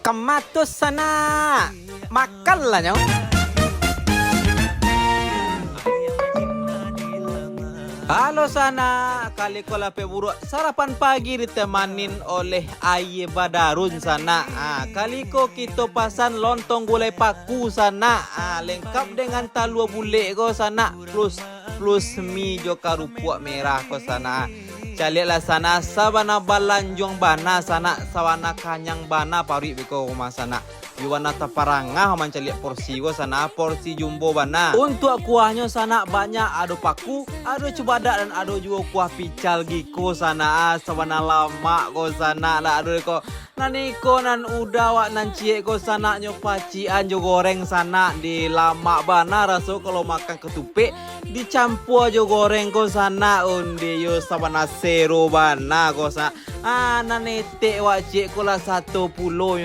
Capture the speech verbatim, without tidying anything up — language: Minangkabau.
Matos sanak, makanlah nyo. Halo sanak, kali ko lapeh buruak sarapan pagi ditemanin oleh aia badarun sanak. Ah, kali ko kito pasan lontong gulai paku sanak. Ah, lengkap dengan talua bulek ko sanak, plus plus mi jo karupuak merah ko sanak. Caliaklah sanak, sabana balanjuang bana sanak, sabana kanyang bana paruik beko rumah sanak. Yo bana taparangah mancaliak porsi ko sanak, porsi jumbo bana. Untuak kuahnyo sanak banyak, ado paku, ado cubadak, dan ado juo kuah pical giko sanak. Ah, sabana lamak ko sanak, dak ado ko. Nan iko nan udah wak nan ciek ko sanak, nyo pacikan jo goreng sanak, di lamak bana raso kalau makan katupek dicampua jo goreng ko sanak, onde yo sabana sero bana ko sanak. Ah, nan etek wak ciek ko lah sato pulo nyo